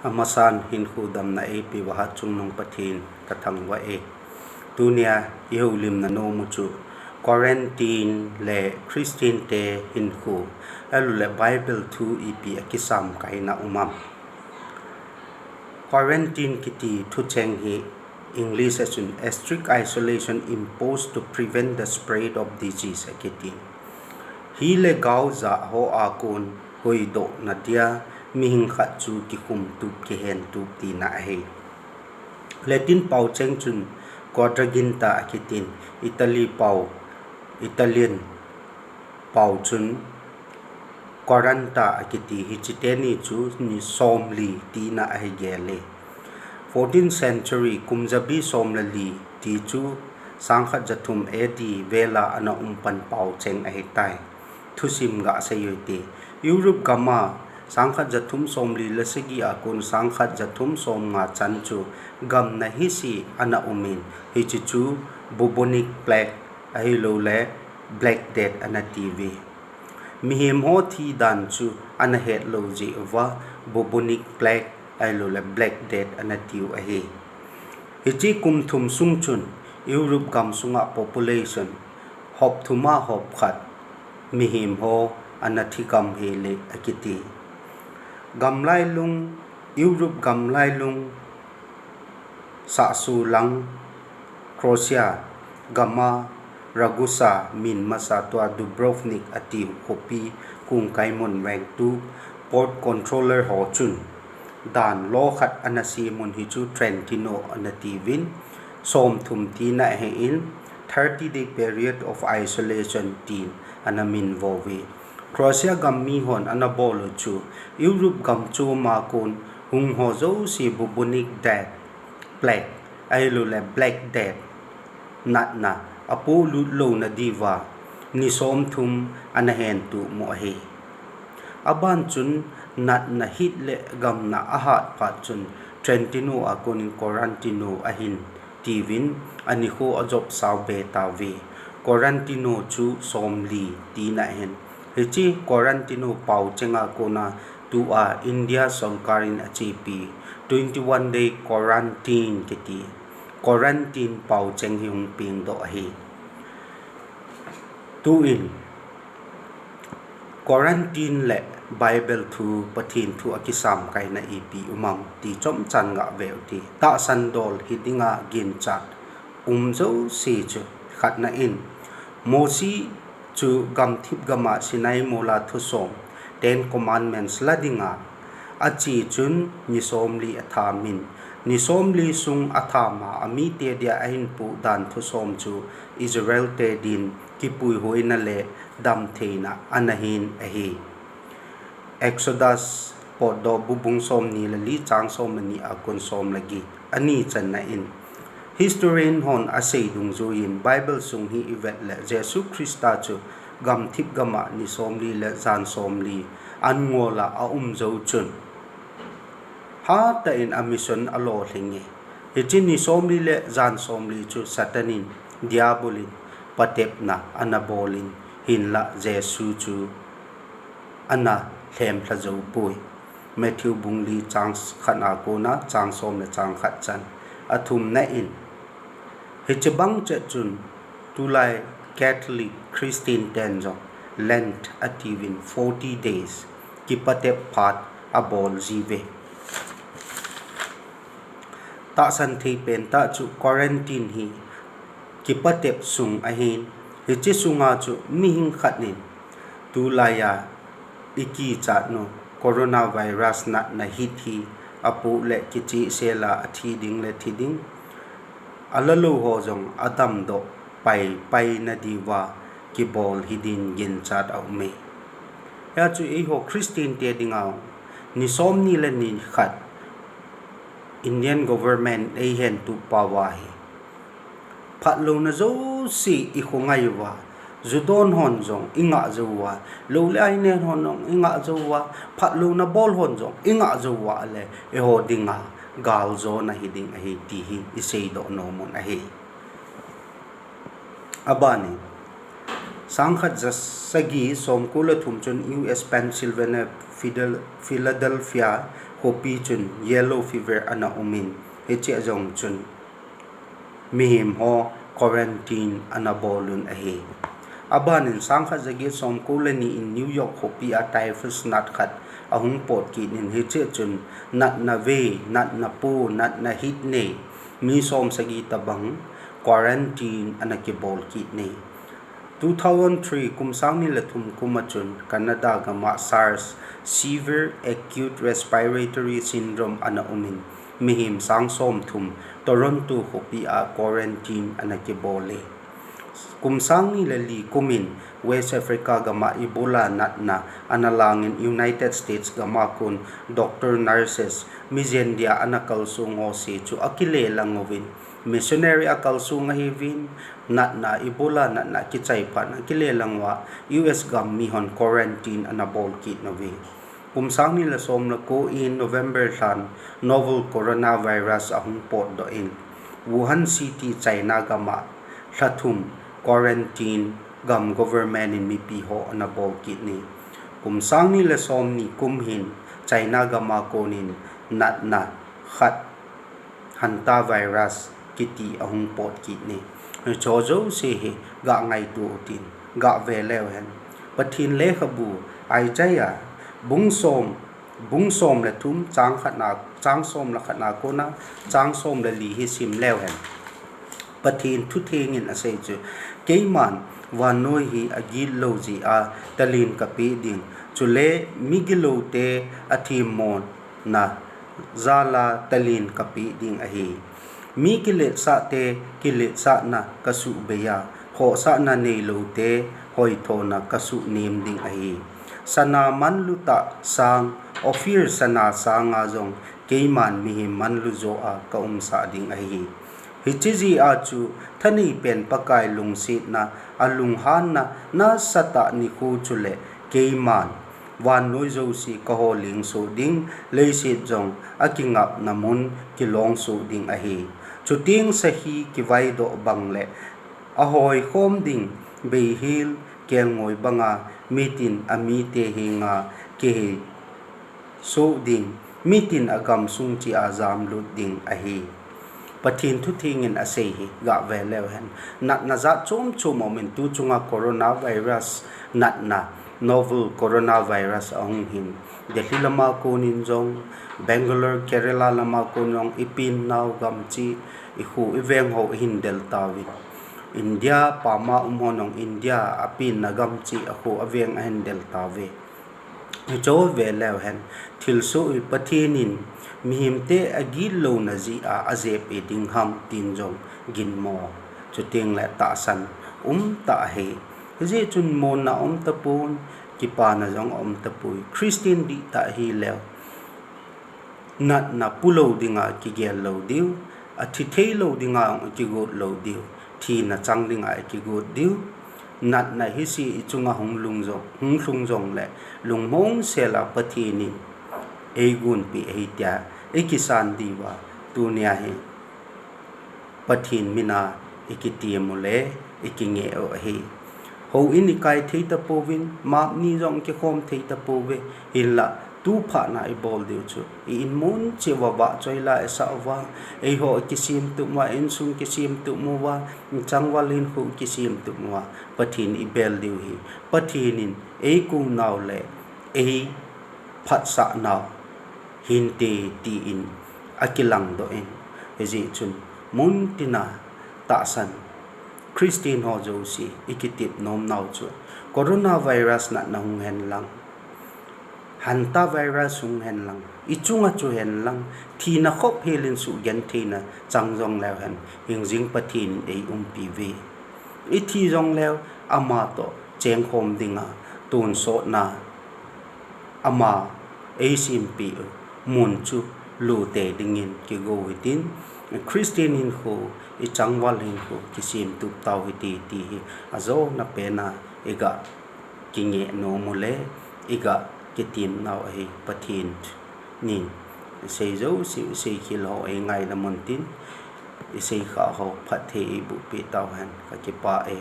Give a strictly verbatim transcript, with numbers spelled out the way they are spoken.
Amasan hinkho damna eipeuva Hatchungnung Pathen kathangvah e. Tunia ihoulimna nomu chu quarantine le Christian te hinkho, ahilouleh Bible thu ipi akisam kaina um am. Quarantine kiti thucheng hi English a chun a strict isolation imposed to prevent the spread of disease akiti. Hi le gao ja ho a kon hoidohna dia mihing khat chu kikhum tup, kihen tup tina ahi. Latin pau cheng chun quadraginta akitin, Italy pau, Italian pau chun quaranta akiti, hiche teni chu ni somli tina ahi gel e. Fourteenth century, kum jabi som le li ti chu sangkhat jathum A D vela ana um pan pau cheng ahitai. Thusim gasei uhite. Europe gam a sangkhat jathum somli le sagi a kon sangkhat jathum somnga chan chu gam na hise ana umin, hiche chu bubonic plague ahilouleh Black Death ana tiuve. Mihem ho thi dan chu ana hetlou jeh uva bubonic plague ahilouleh Black Death ana tiu ahi. Hiche kum thum sung chun Europe gam sunga population hop thum a hop khat mihem ho ana thi gam hel e akiti. Gam lailung, Europe gam lailung sahsu lang Croatia gam a Ragusa min masa, tua Dubrovnik atiu khopi kongkai mun veng tu port controller ho chun dan lo khat ana sem un, hichu Trentino ana tiuvin, somthum tina ahin, thirty day period of isolation tin ana minvo uve. Croatia gam mi hon ana bol u chu Europe gam chom a kon hung ho jouse bubonic death, plague ahilouleh Black Death natna apolut louna diuva ni somthum ana hen tup u ahi. Aban chun natna hit le gamna ahat phat chun Trentino a konin quarantino ahin tiuvin, anikho ajop sao be tauve. Quarantino chu somli tina ahin. Hiche quarantino pau chenga kona tua India sorkar in achepi twenty one day quarantine kiti quarantine pau cheng hi hung pengdoh ahi. Tuin quarantine le Bible thu, Pathen thu akisam kaina ipi um am ti chomchan gave uhite. Tahsan dol hi dinga ginchat um jouse chu, khatna in Mosi chu gamthip gama Sinai mola thusom, Ten Commandments la dinga ache chun ni somli athamin, ni somli sung athama amite dia ahin poh dan thusom chu Israel te din kipuihoina le damtheina ana hin ahi. Exodus potdoh bu bung somni le li chang som le ni a kon som le get. Ani channa in historian hon asei dungjuiyin Bible sung hi ivet le Jesu Christa chu gamthip gama ni somli le jan somli an ngola aum jou chun hatah in a mission alolhing e. Hiche ni somli le jan somli chu Satan in, Diabol in patepna ana bolin, hinla Jesu chu ana lhemlha jou poi. Matthew bung li chang khatna kona chang som le chang khat chan. Athumna in, hiche bang chet chun tulai Catholic Christian ten jong Lent atiuvin forty days kipatep phat abol jiuve. Tahsan thei pentah chu quarantine hi kipatep sung ahin, hiche sunga chu mihing khat in tulaiya ikichat nu coronavirus natna hit hi apoh le kichehsel a athi ding le thi ding, alalou ho jong adamdoh paipai na diuva kibol hidin ginchat aume. Hia chu eiho Christian te dinga ni somni le ni khat Indian government eihen tup pauva hi phatlouna jouse ikhongai uva, judon hon jong ingah jou uva, lou le ainen hon jong ingah jou uva, phatlouna bol hon jong ingah jou uva le eiho dinga galjona hiding ahi ti hi iseidoh nomun ahi. Abanin, sangkhat jasagi somko le thum chun U S Pennsylvania, Philadelphia khopi chun yellow fever ana umin, hiche jong chun mihem ho quarantine ana bolun ahi. Abanin sangkhat jaget somko le ni in New York khopi a typhus nat khat ahung pot kit in, hiche chun natna ve, natna po, natna hit nei mi somsagi tabang quarantine ana kibol kit nei. Two thousand three kum sang ni le thum kum a chun Canada gam a SARS, Severe Acute Respiratory Syndrome ana umin, mihem sang somthum Toronto khopi a quarantine ana kibol e. Kum sang ni le li kum in West Africa gam a Ebola natna ana langin United States gam a kon doctor, nurses, mijen dia ana kalsong ho se chu akile lang uvin, missionary akalsong ahiuvin, natna, Ebola natna kichai phat in akile lang uva U S gam mihon quarantine ana bol kit nauve. Kum sang ni le som le ko in November lhan novel coronavirus ahung potdoh in, Wuhan City, China gam a lha thum quarantine gam government in mipi ho ana bol kit e. Kum sang ni le som ni kum hin China gam a kon in natna khat hantavirus kiti ahung pot kit e. Hiche jouse hi ga ngaito utin, ga ve leu hen. Pathen lekhabu Isaiah bung som, bung som le thum chang khat na, chang som le khat na kona chang som le li hi sim leu hen. Pathen thutheng in asei chu, keiman vannoi hi agitlou jeh a talent kapeh ding, chule migiloute athemmona jal a talent kapeh ding ahi. Mi kiletsahte kiletsahna kasuhbei a, khohsahna neiloute hoithona kasuhnem ding ahi. Sana manlu tah sang, Ophir sana sanga jong keiman mihem manlu joh a kaumsah ding ahi. Hiche jeh a chu thanei pen Pakai lungsetna, alunghanna nasatah nikho chule keiman vannoi jouse kaholeng soh ding, leiset jong akingapna mun kilong soh ding ahi. Chuteng sahi kivaidoh bang le ahoikhom ding, beihel kelngoi banga mitin amite henga kihei soh ding, mitin agamsung cheh a jamlut ding ahi. Pathen thutheng in asei hi ga ve leu hen. Natna jat chom chom aumin, tu chunga coronavirus natna, novel coronavirus ahung hin, Delhi lama kon in jong, Bangalore, Kerala lama kon jong, ipen nau gam cheh, ikho iveng ho ahin del tauvin. India pama um ho jong India apenna gam cheh, akho aveng ahin del tauve. Hiche ve leu hen, thilsoh hi Pathen in mihemte agitlouna jeh a ajep ding ham tin jong ginmo, chuteng le tahsan umtah ahi. Hijeh chun monna aum tapon, kipana jong aum tapoi. Christian dihtah hileu natna pulou dinga kigel lou diu, athi theilou dinga kigot lou diu, thina chang dinga kigot diu. Natna hise ichunga hung lhung jong, hung lhung jongle lungmong sela Pathen in eigonpeh ahi tia ikisan diuva, tunia hi Pathen mina ikitem u le ikingeh u ahi. Houin ikai thei tapouvin, map ni jong kikhom thei tapouve, hinla tu phatna ibol diu chu i-in mun cheh uva vahchoi la isah uva, eiho ikisem tup uva, insung kisem tup uva, ichangval hinkho kisem tup uva, Pathen ibel diu hi Pathen in eikou nau le eiphatsah nau hinte tin akilangdoh in, hijeh chun muntina tahsan Christian ho jouse ikitep nom nau chu coronavirus natna hung hen lang, hantavirus hung hen lang, ichunga chu hen lang, thina khop helin suhgentheina chang jong leu hen, hingjing Pathen in eiumpi uve. Ithi jongleu ama toh chengkhom dinga tonsotna ama eisempeh u mun chu lutei dingin kigo hitin, Christian hinkho, ichangval hinkho kisem tup tau hite ti hi ajona pena iga kingeh nom u le iga kitem nau ahi. Pathen in isei jouse, isei khel ho eingaidam un tin, isei khah ho phatthei eiboh peh tauhen, kakipah e.